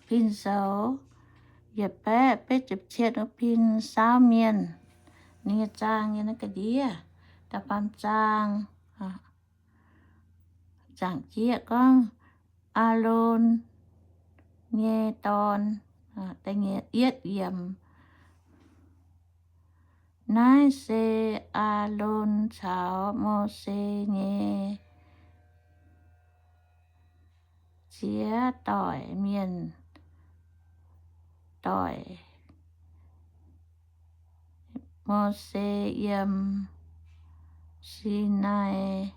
Pin Sou yietc baeqv betv ziepc cietv wuov pin saauv mienh. Ninh nyei zaang nyei naaiv ga'ndiev, da'faam zaang, zaangc jieqv gorngv Aalon nyei dorn, yietv yiemc. Naaiv se Aalon caux Mose nyei ziex doic mienh doic. Mose yiem Sinai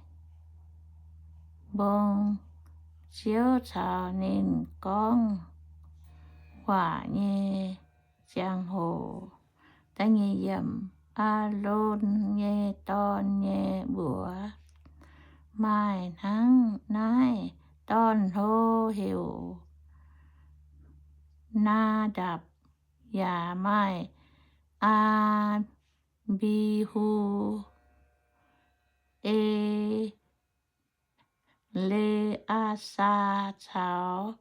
Mbong, Ziouv caux ninh gorngv waac nyei ziangh hoc. Aalon nyei dorn nyei mbuox maaih hnangv naaiv. Dorn-hlo heuc Naa^ndapc, yaac maaih Aa^mbi^hu, E^le^aa^saa caux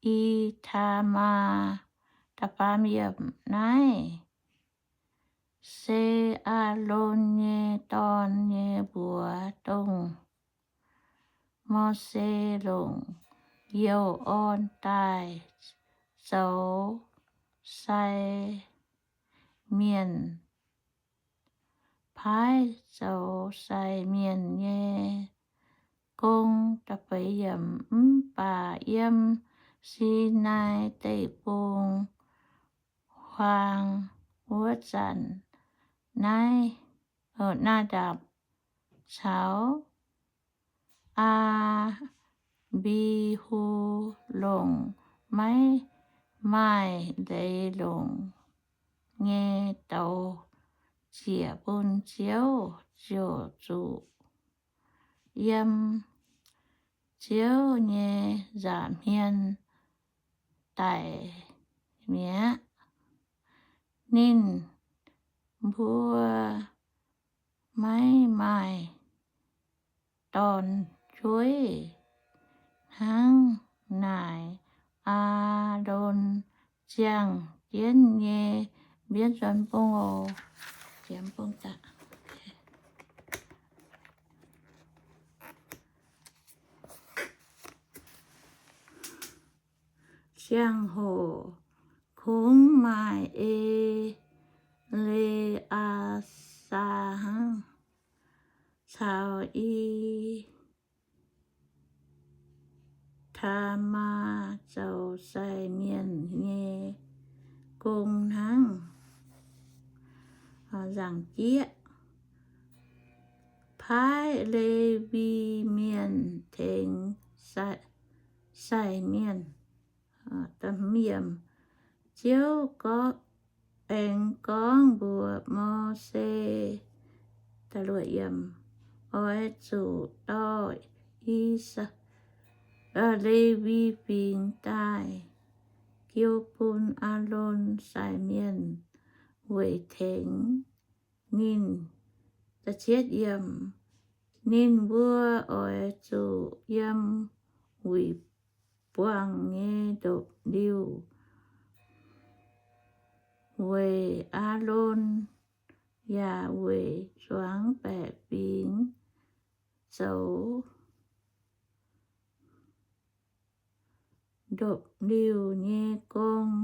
I^taa^maa. Da'faam yiemc. Naaiv se Aalon nyei dorn nyei mbuox, dongh Mose longc youh orn daaih zoux sai mienh, paaiv zoux sai mienh nyei gong. Mv baac yiem Sinai Deic-Bung huaang wuov zanc, naaiv, Naa^ndapc caux Aa^mbi^hu longc maiv maaih leiz longc nyei douz ziec bun Ziouv, ziouc zuqc yiem Ziouv nyei nza'hmien daic mi'aqv. Ninh mbuo maiv maaih dorn-jueiv hnangv naaic. Aalon ziangh jienv nyei mbienv nzuonx bung oc. Ziangh hoc kungx maaih E^le^aa^saa caux I^taa^maa zoux sai mienh nyei gong hnangv. Nzaangc jieqv. Paaiv Lewi Mienh tengx sai mienh. Ziouv aengx gorngv mbuox Mose, oix zuqc dorh I^saa, Lewi Fingx daaih jiu bun Aalon sai mienh weic tengx ninh. Ninh mbuo oix zuqc yiem wuic buangh nyei ndopv-liuh weic Aalon yaac weic zuangx baeqc fingx zoux ndopv-liuh nyei gong.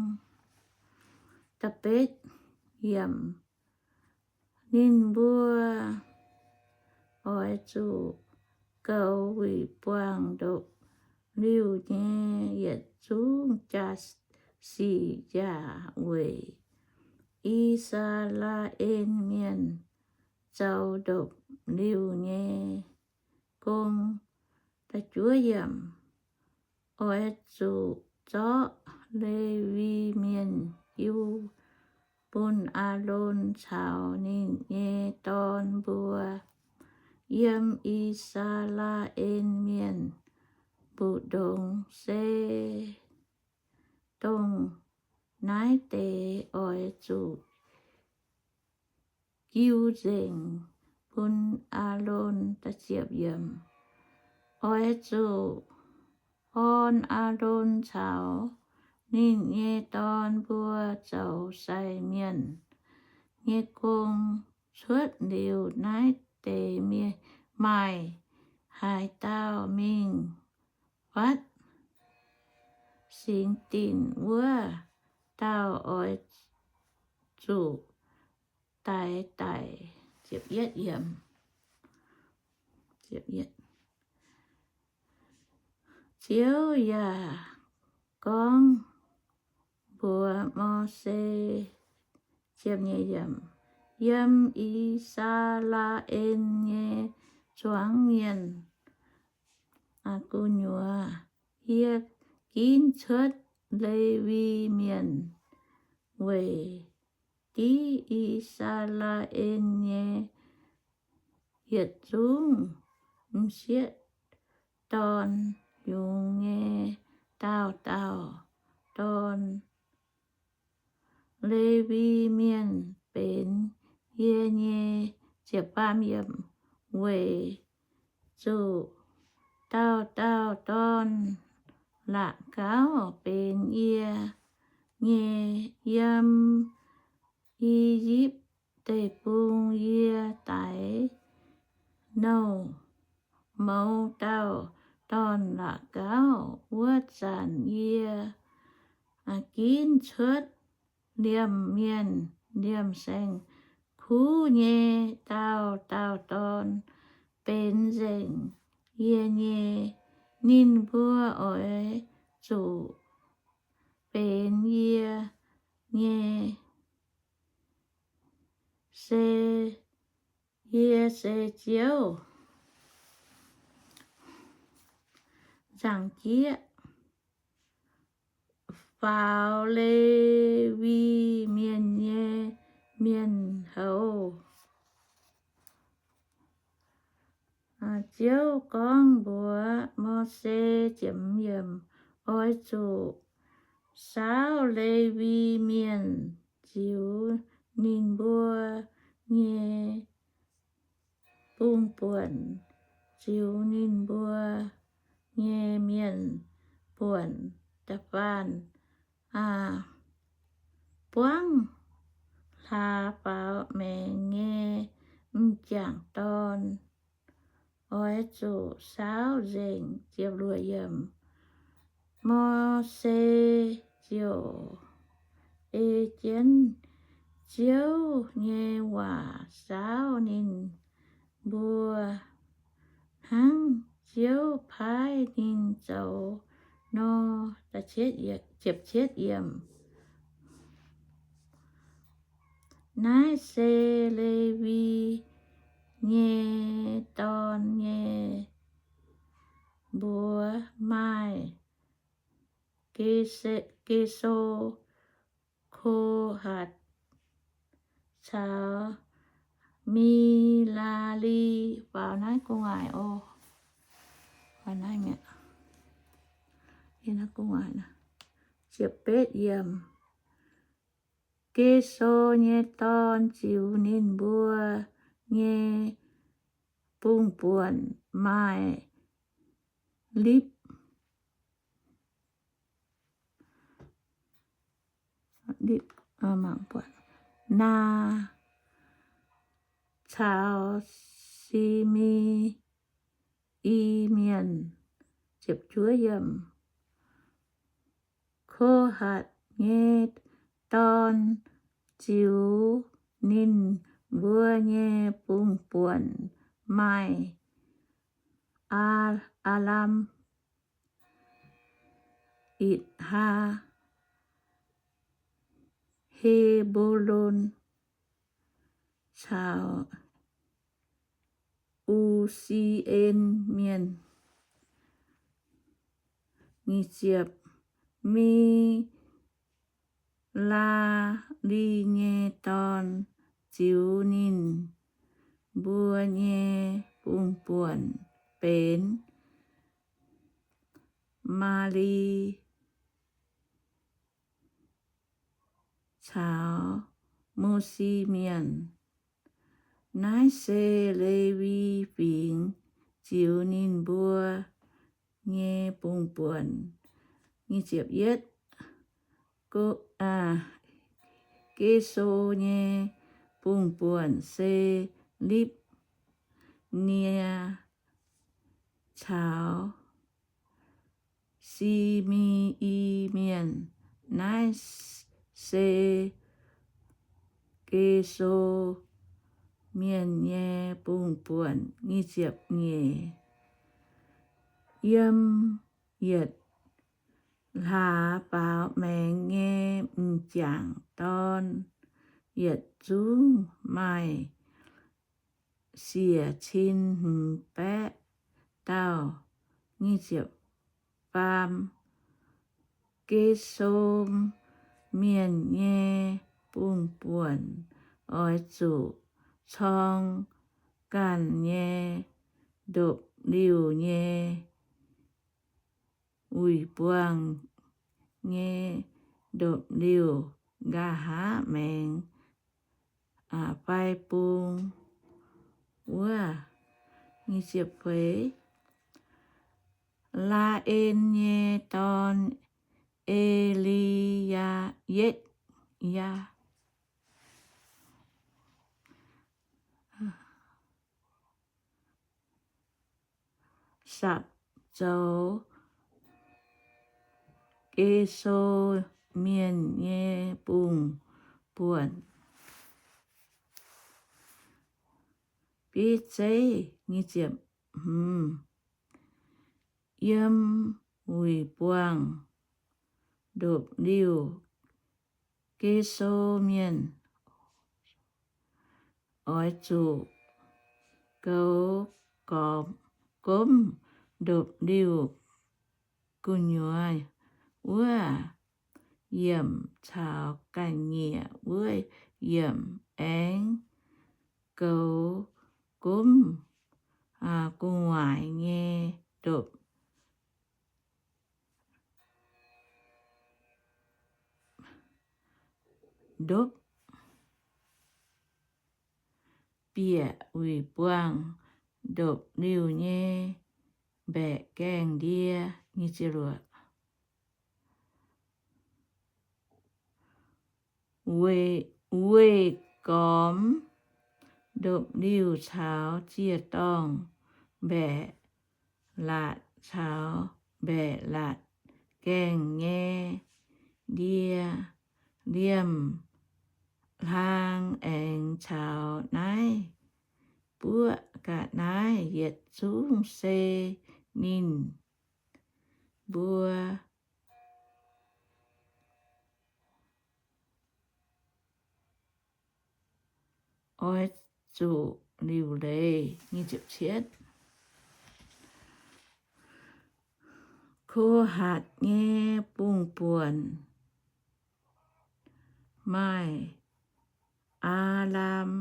Ninh mbuo oix zuqc goux wuic buangh ndopv-liuh nyei yietc zungv jaa-sic yaac weic I^saa^laa^en Mienh zoux ndopv-liuh nyei gong. Oix zuqc zorqv Lewi Mienh jiu bun Aalon caux ninh nyei dorn mbuo yiem I^saa^laa^en Mienh mbu'ndongx. Se dongh naaiv deix oix zuqc jiu nzengc bun Aalon. Oix zuqc orn Aalon caux ninh nyei dorn mbuo zoux sai mienh nyei gong cuotv liuz naaiv deix maaih haaix dauh mingh fatv singx dinc, wuov dauh oix zuqc daix daic. Ziouv yaac gorngv mbuox Mose, yiem I^saa^laa^en nyei zuangx mienh gu'nyuoz, yie ginv cuotv Lewi Mienh weic div I^saa^laa^en nyei yietc zungv m'sieqv dorn yungz nyei dauh dauh dorn. Lewi Mienh benx yie nyei, weic zuqc dauh dauh dorn la'gauv benx yie nyei. Yiem I^yipv Deic-Bung yie daix nouh mouz dauh dorn la'gauv wuov zanc, yie ginv cuotv liemh mienh liemh saeng-kuv nyei dauh dauh dorn benx nzengc yie nyei. Ninh mbuo oix zuqc benx yie nyei. Se, yie se Ziouv. Nzaangc jieqv faaux Lewi Mienh nyei mienh houz. Ziouv gorngv mbuox Mose, oix zuqc saauv Lewi Mienh ziux ninh mbuo nyei bungx-buonc, ziux ninh mbuo nyei mienh buonc. Da'faanh buangv hlaax faaux maengx nyei m'jangc dorn oix zuqc saauv nzengc. Mose ziouc ei jienv Ziouv nyei waac saauv ninh mbuo, hnangv Ziouv paaiv ninh zoux nor. Naaiv se Lewi nyei dorn nyei mbuox maaih Ge^so, Ko^hatc, caux Mi^laa^li. Faaux naaiv gu'nguaaic oc. Ge^so nyei dorn ziux ninh mbuo nyei bungx-buonc maaih Lipv, Naa caux Si^me^i Mienh. Ko^hatc nyei dorn ziux ninh mbuo nyei bungx-buonc maaih Aa, Aalam, Itc^haa, He^mbo^lon caux U^si^en Mienh. Mi^laa^li nyei dorn ziux ninh mbuo nyei bungx-buonc benx Maali caux Musi Mienh. Naaiv se Lewi Fingx ziux ninh mbuo nyei bung-buonc. Nyic ziepc yietv. Go, aa, Geso nyei bung-buonc se Lipv nie caux Si^me^i Mienh. Naaiv se Geso Mienh nyei bung-buonc. Nyic ziepc nyeic. Yiem yietc hlaax baaux maengx nyei m'jangc dorn yietc zungv maaih siec cin hmz baeqv dauh. Nyic ziepc faam. Geso Mienh nyei bung-buonc oix zuqc corng ganh nyei ndopv-liuh nyei wuic buangh nyei ndopv-liuh nqa'haav maengx fai bung wuov. Laa^en nyei dorn, E^li^yaa, sapc zoux Geso Mienh nyei bung-buonc bieiv zeiv. Yiem wuic buangh ndopv-liuh Geso Mienh oix zuqc goux gormx, gomv ndopv-liuh gu'nyuoz wuov yiemc caux ga'nyiec wuov yiemc, aengx goux gomv gu'nguaaic nyei ndopv ndopv, bieqc wuic buangh ndopv-liuh nyei mbaeqc gaengh ndie. Weih gormx ndopv-liuh caux ziec-dorngh mbaeqc laatc caux mbaeqc laatc gaengh nyei ndie, liemh hlang aengx caux naaiv buoqv ga'naaiv yietc zungv se ninh mbuo oix zuqc liuc leiz. Ko^hatc nyei bung-buonc maaih Aalam,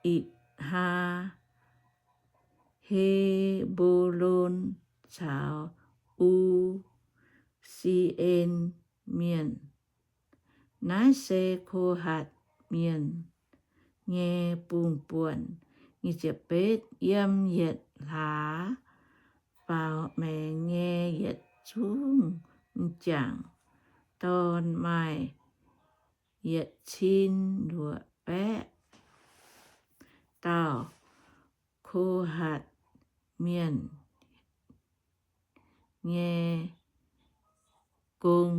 Itc^haa, He^mbo^lon caux U^si^en Mienh. Naaiv se Ko^hatc Mienh nyei bung-buonc. Yiem yietc hlaax faaux maengx nyei yietc zungv m'jangc dorn maaih yietc cin luoqc baeqv dauh. Ko^hatc Mienh nyei gong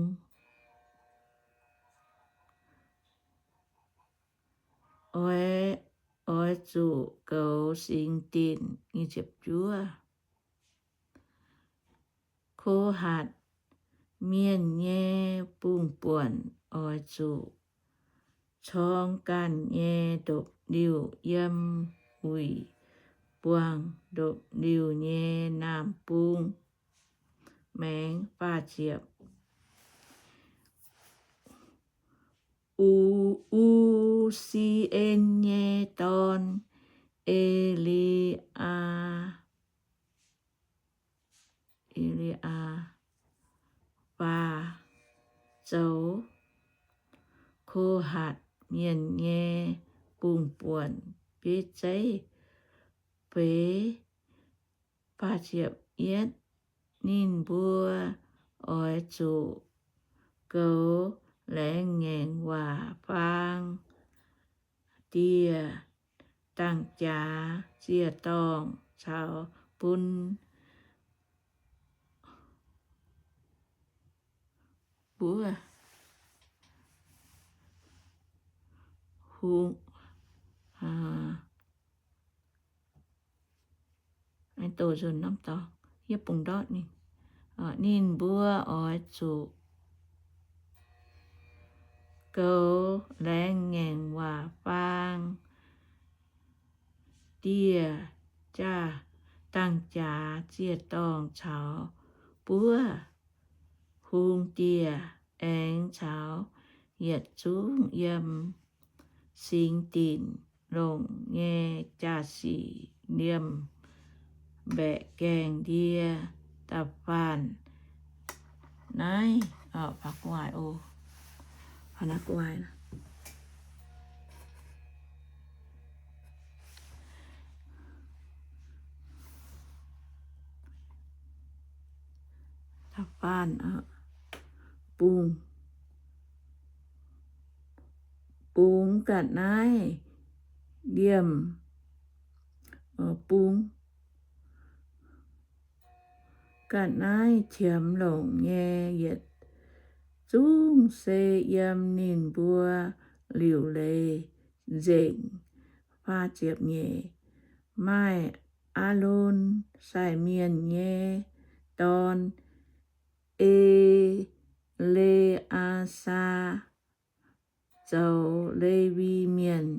oix, oix zuqc goux singx dinc. Ko^hatc Mienh nyei bung-buonc oix zuqc corng ganh nyei ndopv-liuh yiem wuic buangh ndopv-liuh nyei naamh bung maengx. Faah ziepc. U, U^si^en nyei dorn, E^li^aa, E^li^aa^faa zoux Ko^hatc Mienh nyei bung-buonc bieiv zeiv feix. Faah ziepc yietv. Ninh mbuo oix zuqc goux laengz ngaengc waac faang dieh dangh jaax ziec-dorngh caux bun mbuo hungh Ninh mbuo oix zuqc goux laengz ngaengc waac faang dieh jaav dangh jaax ziec-dorngh caux buov hungh dieh aengx caux yietc zungv yiem singx dinc longc nyei jaa-sic liemh mbaeqc gaengh ndie da'faanh naaiv. Da'faanh bungx, bungx ga'naaiv liemh, bungx ga'naaiv qiemx longc nyei yietc zungv se yiem ninh mbuo liuc leiz nzengc. Faah ziepc nyeic. Maaih Aalon sai mienh nyei dorn, E^le^aa^saa, zoux Lewi Mienh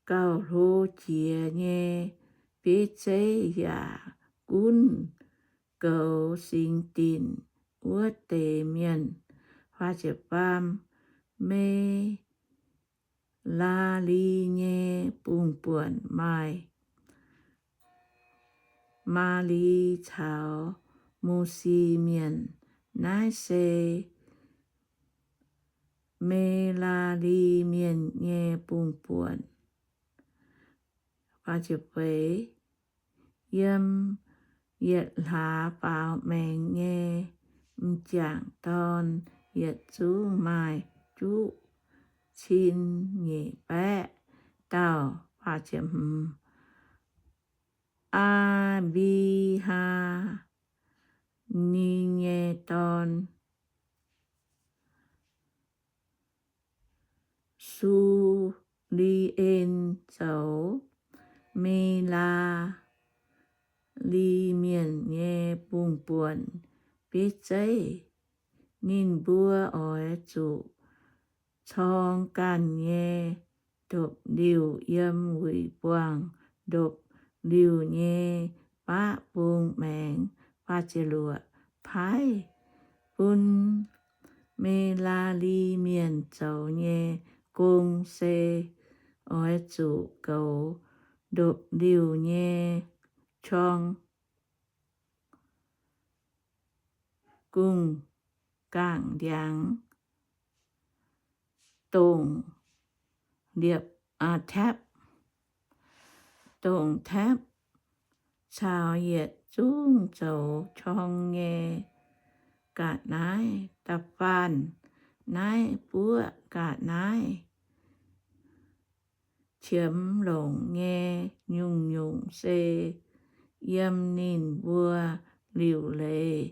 gauh hlo jiex nyei bieiv zeiv yaac gunv goux singx dinc wuov deix mienh. Faah ziepc faam. Melaa^li nyei bungx-buonc maaih Maali caux Musi Mienh. Naaiv se Melaa^li Mienh nyei bungx-buonc. Yiem yietc hlaax faaux maengx nyei m'jangc dorn yietc zungv maaih juqv cin nyeic baeqv dauh. Aa^mbi^haa^ni nyei dorn, Su^li^en, zoux Melaa^li Mienh nyei bungx-buonc bieiv zeiv. Ninh mbuo oix zuqc corng ganh nyei ndopv-liuh yiem wuic buangh ndopv-liuh nyei baqv bung maengx. Paaiv bun Melaa^li Mienh zoux nyei gong se oix zuqc goux ndopv-liuh nyei corng, gong-gaangv ndiangx, dongc liepc, tapv, dongc tapv, caux yietc zungv zoux corng nyei ga'naaiv. Da'faanh naaiv buoqv ga'naaiv qiemx longc nyei nyungc-nyungc se yiem ninh mbuo liuc leiz.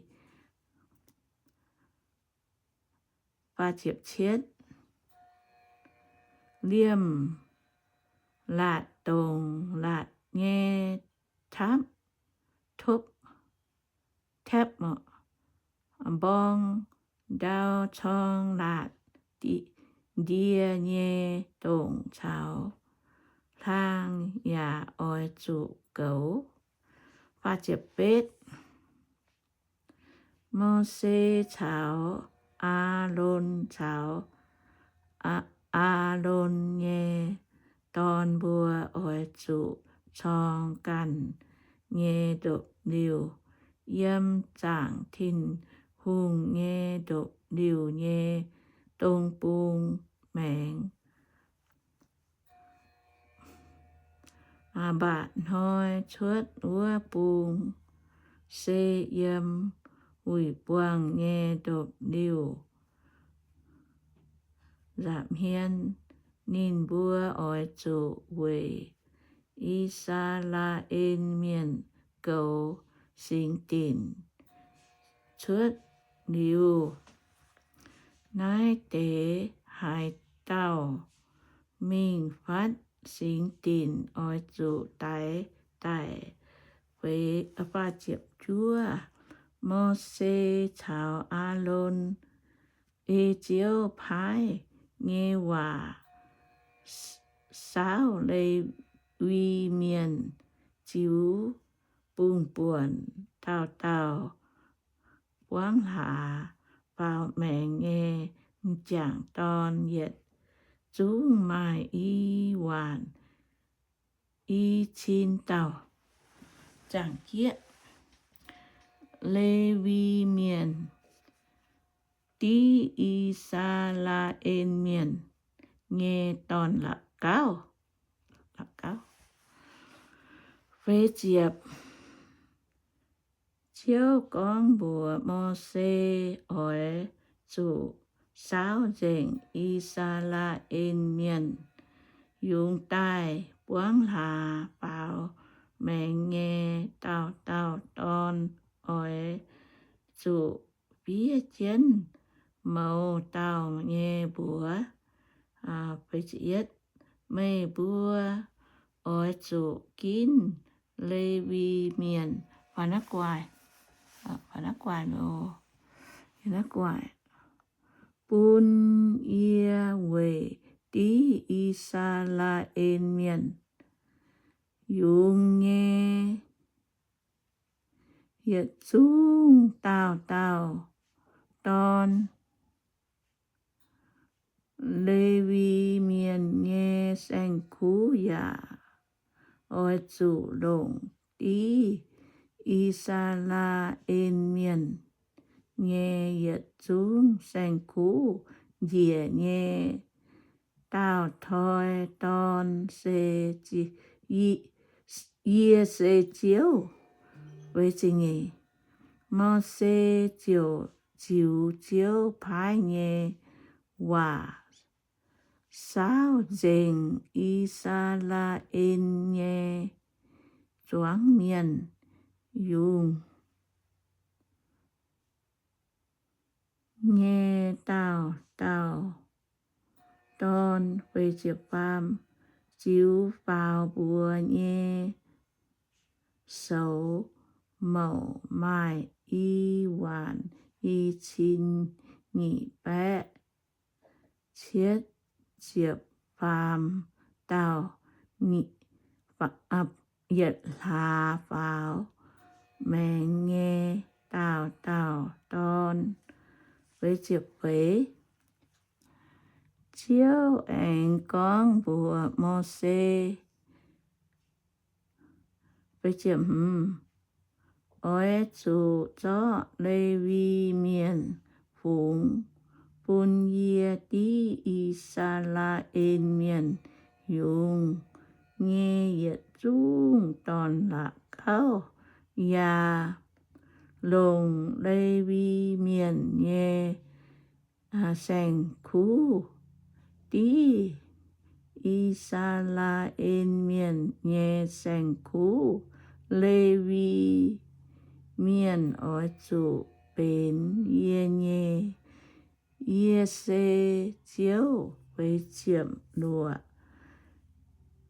Liemh laatc dongc laatc nyei tapv, topv, tapv, mborng ndau corng laatc ndie nyei dongc caux hlang yaac oix zuqc goux. Mose caux Aalon caux Aalon nyei dorn mbuo oix zuqc corng ganh nyei ndopv-liuh, yiem zaangc Tin-Hungh nyei ndopv-liuh nyei dong bung maengx. mba'hnoi cuotv wuov bung se yiem wuic buangh nyei ndopv-liuh nza'hmien. Ninh mbuo oix zuqc weic I^saa^laa^en Mienh goux singx dinc cuotv liuz, naaiv deix haaix dauh mingh fatv singx dinc oix zuqc daix daic. Feix, juov, Mose caux Aalon ei Ziouv paaiv nyei waac saauv Lewi Mienh ziux bungx-buonc dauh dauh buangv hlaax faaux maengx nyei m'jangc dorn yietc zungv maaih i waanc i cin dauh. Lewi Mienh div I^saa^laa^en Mienh nyei dorn-la'gauv. Feix ziepc, Ziouv gorngv mbuox Mose, Oix zuqc saauv nzengc I^saa^laa^en Mienh yungz daaih buangv hlaax faaux maengx nyei dauh dauh dorn oix zuqc fiev jienv mouz dauh nyei mbuox. Meih mbuo oix zuqc ginv Lewi Mienh, bun yie weic div I^saa^laa^en Mienh yungz nyei yietc zungv dauh dauh dorn. Lewi Mienh nyei saeng-kuv yaac oix zuqc longc div I^saa^laa^en Mienh nyei yietc zungv saeng-kuv njiec nyei dauh toi dorn se, Yie se Ziouv. Mose ziouc ziux Ziouv paaiv nyei waac saauv nzengc I^saa^laa^en nyei zuangx mienh yungz nyei dauh dauh dorn. Ziux faaux mbuo nyei soux mouc maaih i waanc i cin nyic baeqv cietv ziepc faam dauh, yietc hlaax faaux maengx nyei dauh dauh dorn. Ziouv aengx gorngv mbuox Mose, Oix zuqc zorqv Lewi Mienh fungx bun yie div I^saa^laa^en Mienh yungz nyei yietc zungv dorn-la'gauv, yaac longc Lewi Mienh nyei saeng-kuv div I^saa^laa^en Mienh nyei saeng-kuv. Lewi Mienh oix zuqc benx yie nyei. Yie se Ziouv.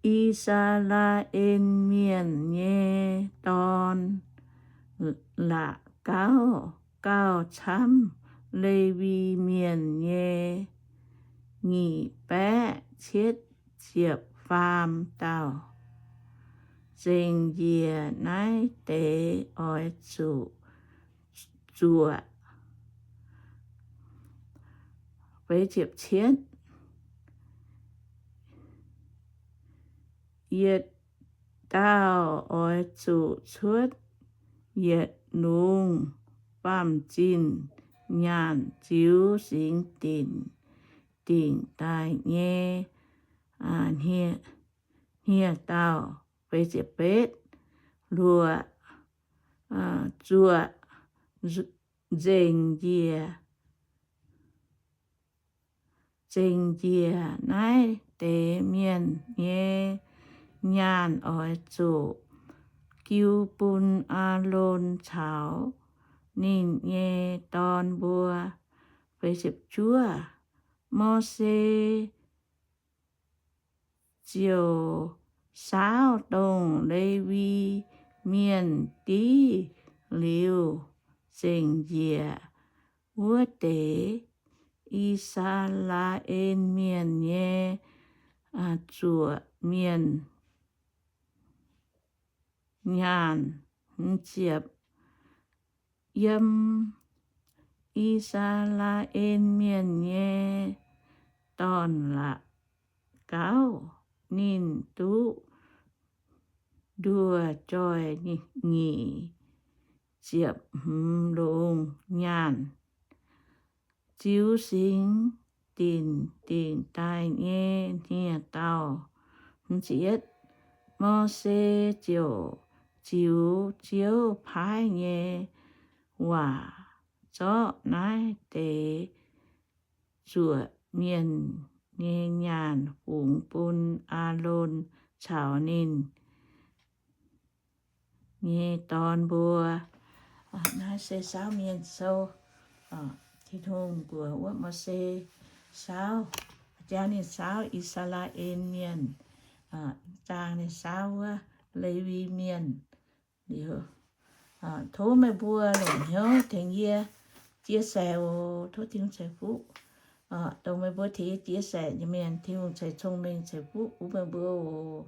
I^saa^laa^en Mienh nyei dorn-la'gauv gauh camv Lewi Mienh nyei nyic baeqv cietv ziepc faam dauh. Zengc njiec naaiv deix oix zuqc zuoqc. Yietc dauh oix zuqc cuotv yietc lungz faam-zinh nyaanh ziux singx dinc, dingc daaih nyei hniev-dauh. feix ziepc betv, luoqc, zuoqc, nzengc njiec, zengc njiec naaiv deix mienh nyei nyaanh oix zuqc jiu bun Aalon caux ninh nyei dorn mbuo. Feix ziepc juov, Mose ziouc saauv dongh Lewi Mienh div liuz zengc njiec wuov deix I^saa^laa^en Mienh nyei zuoqc mienh nyaanh. Ziepc, yiem I^saa^laa^en Mienh nyei dorn-la'gauv ninh duqv nduoh joih nyic ziepc hmz longx nyaanh, ziux singx dinc dingc daaih nyei hniev-daauh. Mose ziouc ziux Ziouv paaiv nyei waac zorqv naaiv deix zuoqc mienh nyei nyaanh fungx bun Aalon caux ninh nyei dorn mbuo. Naaiv se Saauv Mienh Sou. Tin-Hungh mbuox wuov Mose saauv, jangx ninh saauv I^saa^laa^en Mienh, zaang ninh saauv wuov Lewi Mienh liuz, tov meih mbuo longc hnyouv tengx yie chia sẻ oc. Tov Tin-Hungh ceix fuqv dongh meih mbuo tengx yie chia sẻ nyei mienh. Tin-Hungh ceix cong-mengh ceix fuqv bun meih mbuo oc.